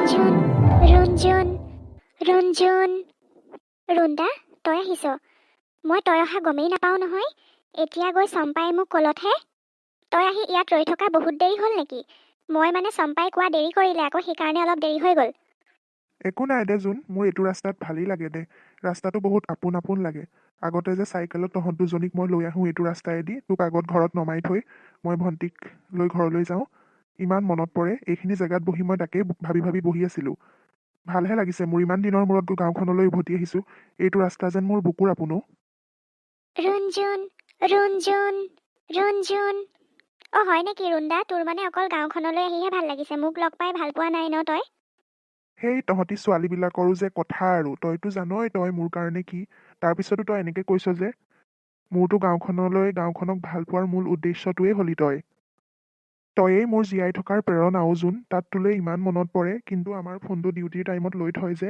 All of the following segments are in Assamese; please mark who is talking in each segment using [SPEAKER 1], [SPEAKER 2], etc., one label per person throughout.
[SPEAKER 1] ৰুণজুন, ৰুণজুন, ৰুণজুন। ৰুণদা, তই আহিছ? মই তই অহা গমেই নাপাওঁ নহয়। এতিয়া গৈ চম্পাই মোক ক'লতহে। তই আহি ইয়াত ৰৈ থকা বহুত দেৰি হ'ল নেকি? মই মানে চম্পাই কোৱা দেৰি কৰিলে আকৌ, সেইকাৰণে অলপ দেৰি হৈ গ'ল।
[SPEAKER 2] একো নাই দে জোন। মোৰ এইটো ৰাস্তাত ভালেই লাগে দে। ৰাস্তাটো বহুত আপোন আপোন লাগে। আগতে যে চাইকেলত তহঁত দুজনীক মই লৈ আহোঁ এইটো ৰাস্তাইদি, তোক আগত ঘৰত নমাই থৈ মই ভণ্টিক লৈ ঘৰলৈ যাওঁ, ইমান মনত পৰে। এইখিনি জেগাত বহি মই তাকেই ভাবি ভাবি বহি আছিলোঁ। ভালহে লাগিছে মোৰ, ইমান দিনৰ মূৰত গৈ গাঁওখনলৈ উভতি আহিছোঁ। এইটো ৰাস্তা যেন মোৰ বুকুৰ আপোনো।
[SPEAKER 1] ৰুণজুন, ৰুণজুন, ৰুণজুন। অ' হয় নেকি ৰুণদা? তোৰ মানে অকল গাঁওখনলৈ আহিহে ভাল লাগিছে, মোক লগ পাই ভাল পোৱা নাই ন তই?
[SPEAKER 2] সেই তহঁতি ছোৱালীবিলাকৰো যে কথা আৰু! তইতো জানই তই মোৰ কাৰণে কি, তাৰপিছতো তই এনেকৈ কৈছ যে। মোৰতো গাঁওখনক ভাল পোৱাৰ মূল উদ্দেশ্যটোৱেই হলি তই। তয়েই মোৰ জীয়াই থকাৰ প্ৰেৰণা অ' জোন। তাত তোলৈ ইমান মনত পৰে, কিন্তু আমাৰ ফোনটো ডিউটিৰ টাইমত লৈ থয় যে,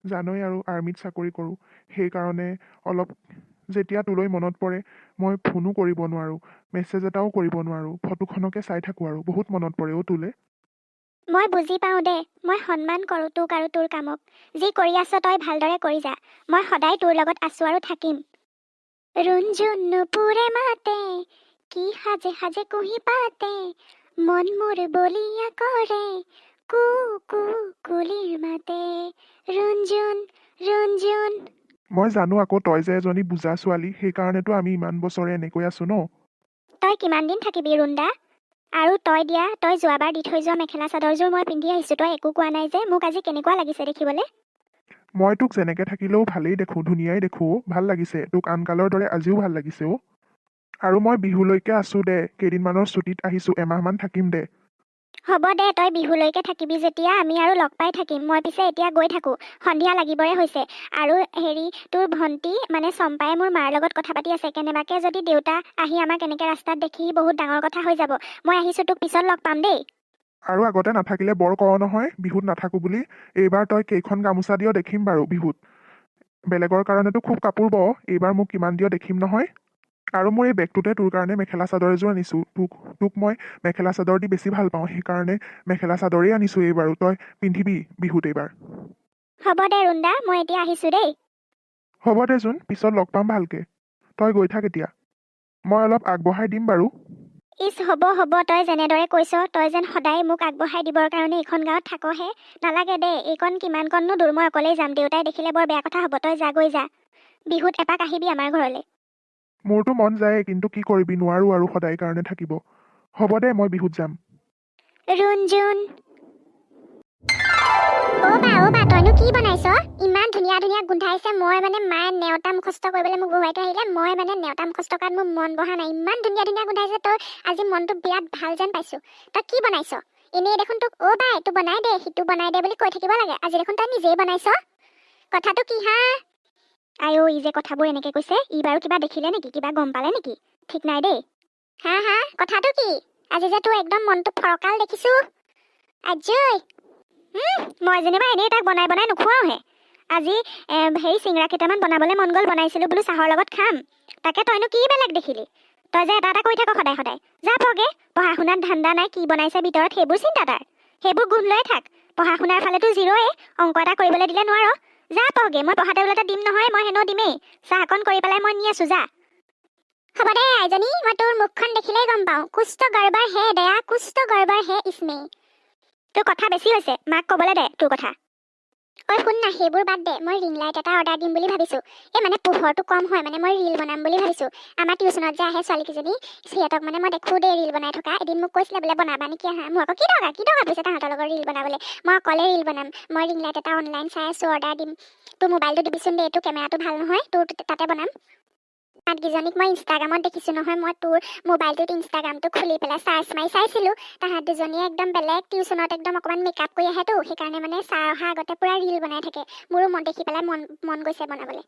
[SPEAKER 2] জানই আৰু আৰ্মিত চাকৰি কৰোঁ, সেইকাৰণে অলপ যেতিয়া তোলৈ মনত পৰে মই ফোনো কৰিব নোৱাৰোঁ, মেছেজ এটাও কৰিব নোৱাৰোঁ, ফটোখনকে চাই থাকোঁ আৰু। বহুত মনত পৰে অ' তোলৈ।
[SPEAKER 1] মই বুজি পাওঁ দে। মই সন্মান কৰোঁ তোক আৰু তোৰ কামক। যি কৰি আছ তই ভালদৰে কৰি যা। মই সদায় তোৰ লগত আছোঁ আৰু থাকিম। ৰুণজুন নুপুৰে মাতে, কি সাজে সাজে কুঁহি পাতে, মন মোৰ বলিয়া কৰে কু কু কুলিৰ মাতে। ৰুণজুন, ৰুণজুন।
[SPEAKER 2] মই জানো আকৌ তই যে এজনী বুজা ছোৱালী, সেইকাৰণেতো আমি ইমান বছৰে এনেকৈ আছোঁ ন।
[SPEAKER 1] তই কিমান দিন থাকিবি ৰুণদা? আৰু তই দিয়া, তই যোৱাবাৰ দি থৈ যোৱা মেখেলা চাদৰযোৰ মই পিন্ধি আহিছোঁ। তই একো কোৱা নাই যে মোক আজি কেনেকুৱা লাগিছে দেখিবলৈ?
[SPEAKER 2] মই তোক যেনেকৈ থাকিলেও ভালেই দেখোঁ, ধুনীয়াই দেখোঁ অ'। ভাল লাগিছে তোক, আনকালৰ দৰে আজিও ভাল লাগিছে অ'। আৰু মই বিহুলৈকে আছোঁ দে, কেইদিনমানৰ ছুটীত আহিছোঁ, এমাহমান থাকিম দে।
[SPEAKER 1] হ'ব দে, তই বিহুলৈকে থাকিবি যেতিয়া আমি আৰু লগ পাই থাকিম। মই পিছে এতিয়া গৈ থাকোঁ, সন্ধিয়া লাগিবৰে হৈছে। আৰু হেৰি, তোৰ ভণ্টি মানে চম্পাই মোৰ মাৰ লগত কথা পাতি আছে। কেনেবাকৈ যদি দেউতা আহি আমাক এনেকৈ ৰাস্তাত দেখি বহুত ডাঙৰ কথা হৈ যাব। মই আহিছোঁ, তোক পিছত লগ পাম দেই।
[SPEAKER 2] আৰু আগতে নাথাকিলে বৰ কৰ নহয় বিহুত নাথাকোঁ বুলি। এইবাৰ তই কেইখন গামোচা দিয় দেখিম বাৰু বিহুত। বেলেগৰ কাৰণেতো খুব কাপোৰ বৱ, এইবাৰ মোক কিমান দিয় দেখিম নহয়। আৰু মোৰ এই বেগটোতে তোৰ কাৰণে মেখেলা চাদৰ এযোৰ আনিছোঁ। তোক মই মেখেলা চাদৰ দি বেছি ভাল পাওঁ, সেইকাৰণে মেখেলা চাদৰেই আনিছোঁ এইবাৰো। তই পিন্ধিবি বিহুত এইবাৰ।
[SPEAKER 1] হ'ব দে ৰুণদা, মই এতিয়া আহিছোঁ দেই।
[SPEAKER 2] হ'ব দে জোন, পিছত লগ পাম ভালকে। তই গৈ থাক এতিয়া, মই অলপ আগবঢ়াই দিম বাৰু।
[SPEAKER 1] ইচ, হ'ব হ'ব, তই যেনেদৰে কৈছ, তই যেন সদায় মোক আগবঢ়াই দিবৰ কাৰণে এইখন গাঁৱত থাকহে। নালাগে দে, এইকণ কিমানকণনো দূৰ, মই অকলেই যাম। দেউতাই দেখিলে বৰ বেয়া কথা হ'ব। তই যা, গৈ যা। বিহুত এপাক আহিবি আমাৰ ঘৰলৈ।
[SPEAKER 2] মোৰতো মন যায়, কিন্তু কি কৰিবি, নোৱাৰো আৰু সদায় কাৰণে থাকিব। হ'ব দে, মই বিহুত যাম।
[SPEAKER 1] ৰুণজুন। অ' বা, অ' বা, তইনো কি বনাইছ? ইমান ধুনীয়া ধুনীয়া গোন্ধাইছে। মই মানে মায়ে নেওতা মুখস্থ কৰিবলৈ মোক বহুৱাই থৈ আহিলে। মই মানে নেওতা মুখস্থ কৰাত মোৰ মন বহা নাই। ইমান ধুনীয়া ধুনীয়া গোন্ধাইছে। তই আজি মনটো বিৰাট ভাল যেন পাইছোঁ। তই কি বনাইছ? এনেই দেখোন তোক "অ' বা, এইটো বনাই দে, সিটো বনাই দে" বুলি কৈ থাকিব লাগে। আজি দেখোন তই নিজেই বনাইছ। কথাটো কি হা? আইঅ, ই যে কথাবোৰ এনেকে কৈছে, ই বাৰু কিবা দেখিলে নেকি? কিবা গম পালে নেকি? ঠিক নাই দেই। হা হা, কথাটো কি? আজি যে তোৰ একদম মনটো ফৰকাল দেখিছো আজৈ। মই যেনিবা এনেই তাক বনাই বনাই নোখোৱাওহে। আজি হেৰি, চিঙৰা কেইটামান বনাবলৈ মন গ'ল, বনাইছিলোঁ, বোলো চাহৰ লগত খাম। তাকে তইনো কি বেলেগ দেখিলি? তই যে এটা এটা কৰি থাক সদায় সদায়। যা পঢ়গে। পঢ়া শুনাত ধান্দা নাই, কি বনাইছে ভিতৰত সেইবোৰ চিন্তা তাৰ। সেইবোৰ গুণ লৈ থাক। পঢ়া শুনাৰ ফালেতো জিৰ'য়ে, অংক এটা কৰিবলৈ দিলে নোৱাৰ। যা পঢ়গে। মই পঢ়া টেবুল এটা দিম নহয়, মই হেনো দিমেই। চাহ অকণ কৰি পেলাই মই নি আছো, যা। হ'ব দে আইজনী, মই তোৰ মুখখন দেখিলেই গম পাওঁ। कुछ तो गड़बड़ है दया, कुछ तो गड़बड़ है इसमें। তোৰ কথা বেছি হৈছে, মাক ক'বলৈ দে তোৰ কথা। ঐ শুন না, সেইবোৰ বাদ দে। মই ৰিং লাইট এটা অৰ্ডাৰ দিম বুলি ভাবিছোঁ। এই মানে পোহৰটো কম হয়, মানে মই ৰিল বনাম বুলি ভাবিছোঁ। আমাৰ টিউচনত যে আহে ছোৱালীকেইজনী, সিহঁতক মানে মই দেখোঁ দেই ৰিল বনাই থকা। এদিন মোক কৈছিলে বোলে বনাবা নেকি আহা। মোৰ আকৌ কি দৰকাৰ, কি দৰকাৰ পৰিছে তাহাঁতৰ লগত ৰিল বনাবলৈ? মই অকলে ৰিল বনাম। মই ৰিং লাইট এটা অনলাইন চাই আছোঁ, অৰ্ডাৰ দিম। তোৰ মোবাইলটো দিবিচোন দেই, তোৰ কেমেৰাটো ভাল নহয়, তোৰ তাতে বনাম। তাহাঁতকেইজনীক মই ইনষ্টাগ্ৰামত দেখিছোঁ নহয়। মই তোৰ মোবাইলটোত ইনষ্টাগ্ৰামটো খুলি পেলাই চাৰ্চ মাৰি চাইছিলোঁ। তাহাঁত দুজনীয়ে একদম বেলেগ, টিউচনত একদম অকণমান মেকআপ কৰি আহেতো, সেইকাৰণে মানে ছাৰ অহা আগতে পূৰা ৰিল বনাই থাকে। মোৰো মন দেখি পেলাই মন গৈছে বনাবলৈ।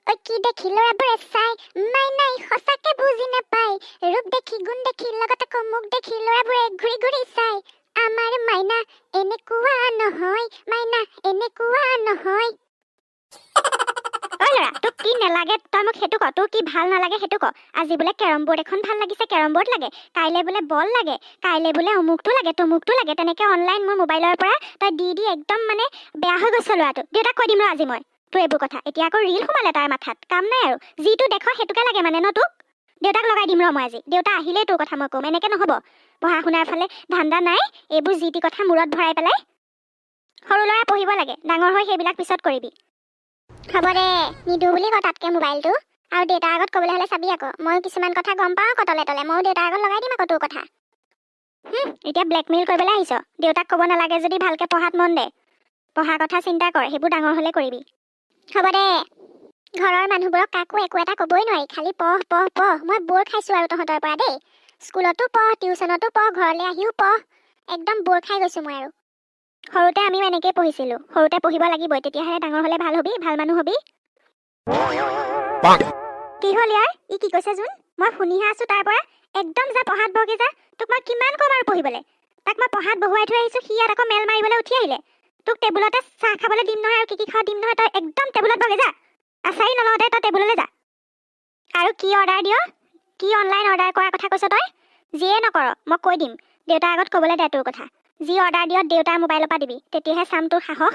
[SPEAKER 1] ঐ কি দেখি ল'ৰাবোৰে চাই মাইনাই সঁচাকে বুজি নাপায়। ৰূপ দেখি, গুণ দেখি, লগত আকৌ মোক দেখি ল'ৰাবোৰে ঘূৰি ঘূৰি চাই। আমাৰ মাইনা এনেকুৱা নহয়, মাইনা এনেকুৱা নহয়। ঐ ল'ৰা, তোক কি নালাগে তই মোক সেইটো ক। তোৰ কি ভাল নালাগে সেইটো ক। আজি বোলে কেৰম বৰ্ড এখন ভাল লাগিছে, কেৰম বৰ্ড লাগে। কাইলৈ বোলে বল লাগে, কাইলৈ বোলে অমুকটো লাগে, তমুকটো লাগে। তেনেকৈ অনলাইন মোৰ মোবাইলৰ পৰা তই দি দি একদম মানে বেয়া হৈ গৈছ ল'ৰাটো। দেউতাক কৈ দিম ৰ আজি মই তোৰ এইবোৰ কথা। এতিয়া আকৌ ৰিল সোমালে তাৰ মাথাত। কাম নাই আৰু, যিটো দেখ সেইটোকে লাগে মানে ন তোক। দেউতাক লগাই দিম ৰ মই আজি। দেউতা আহিলেই তোৰ কথা মই ক'ম। এনেকৈ নহ'ব। পঢ়া শুনাৰ ফালে ধান্দা নাই, এইবোৰ যি টি কথা মূৰত ভৰাই পেলাই। সৰু ল'ৰা, পঢ়িব লাগে। ডাঙৰ হৈ সেইবিলাক পিছত কৰিবি। হ'ব দে, নিদো বুলি ক তাতকে মোবাইলটো। আৰু দেউতাৰ আগত ক'বলৈ হ'লে চাবি আকৌ, ময়ো কিছুমান কথা গম পাওঁ আকৌ তলে তলে। ময়ো দেউতাৰ আগত লগাই দিম আকৌ তোৰ কথা। এতিয়া ব্লেকমেইল কৰিবলৈ আহিছ? দেউতাক ক'ব নালাগে যদি ভালকে পঢ়াত মন দে। পঢ়া কথা চিন্তা কৰ, সেইবোৰ ডাঙৰ হ'লে কৰিবি। হ'ব দে। ঘৰৰ মানুহবোৰক কাকো একো এটা ক'বই নোৱাৰি, খালি পঢ় পঢ় পঢ়। মই ব'ৰ খাইছোঁ আৰু তহঁতৰ পৰা দেই। স্কুলতো পঢ়, টিউচনতো পঢ়, ঘৰলৈ আহিও পঢ়। একদম ব'ৰ খাই গৈছোঁ মই আৰু। সৰুতে আমিও এনেকেই পঢ়িছিলোঁ। সৰুতে পঢ়িব লাগিবই, তেতিয়াহে ডাঙৰ হ'লে ভাল হবি, ভাল মানুহ হবি। কি হ'ল ইয়াৰ? ই কি কৈছে জোন? মই শুনিহে আছো তাৰ পৰা। একদম যা, পঢ়াত বহগে যা। তোক মই কিমান ক'ম আৰু পঢ়িবলৈ। তাক মই পঢ়াত বহুৱাই থৈ আহিছো, সি ইয়াত আকৌ মেল মাৰিবলৈ উঠি আহিলে। তোক টেবুলতে চাহ খাবলৈ দিম নহয় আৰু কি কি খাওঁ দিম নহয়। তই একদম টেবুলত বহগে যা। আচাৰি নলওঁতে তই টেবুললৈ যা। আৰু কি অৰ্ডাৰ দিয়, কি অনলাইন অৰ্ডাৰ কৰাৰ কথা কৈছ তই? যিয়ে নকৰ, মই কৈ দিম দেউতাৰ আগত। ক'বলৈ দে তোৰ কথা। যি অৰ্ডাৰ দিয়, দেউতাৰ মোবাইলৰ পৰা দিবি, তেতিয়াহে চাম তোৰ সাহস।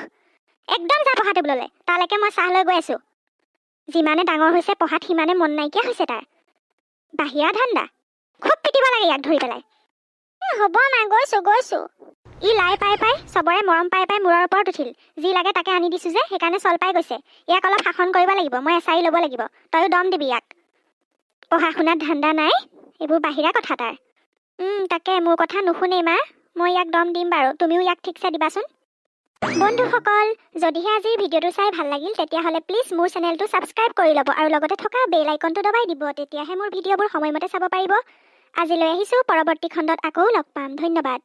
[SPEAKER 1] একদম যা পঢ়া টেবুললৈ, তালৈকে মই চাহ লৈ গৈ আছো। যিমানে ডাঙৰ হৈছে, পঢ়াত সিমানে মন নাইকিয়া হৈছে তাৰ। বাহিৰা ধান্দা। খুব পিটিব লাগে ইয়াক ধৰি পেলাই। এ, হ'ব মা, গৈছো গৈছো। ই লাই পাই পাই, চবৰে মৰম পাই পাই মূৰৰ ওপৰত উঠিল। যি লাগে তাকে আনি দিছো যে, সেইকাৰণে চল পাই গৈছে। ইয়াক অলপ শাসন কৰিব লাগিব, মই এচাৰি ল'ব লাগিব। তয়ো দম দিবি ইয়াক। পঢ়া শুনাত ধান্দা নাই, এইবোৰ বাহিৰা কথা তাৰ। তাকে মোৰ কথা নুশুনেই মা। মই ইয়াক দম দিম বাৰু, তুমিও ইয়াক ঠিকছে দিবাচোন। বন্ধুসকল, যদিহে আজিৰ ভিডিঅ'টো চাই ভাল লাগিল, তেতিয়াহ'লে প্লিজ মোৰ চেনেলটো ছাবস্ক্ৰাইব কৰি ল'ব আৰু লগতে থকা বেল আইকনটো দবাই দিব। তেতিয়াহে মোৰ ভিডিঅ'বোৰ সময়মতে চাব পাৰিব। আজিলৈ আহিছোঁ, পৰৱৰ্তী খণ্ডত আকৌ লগ পাম। ধন্যবাদ।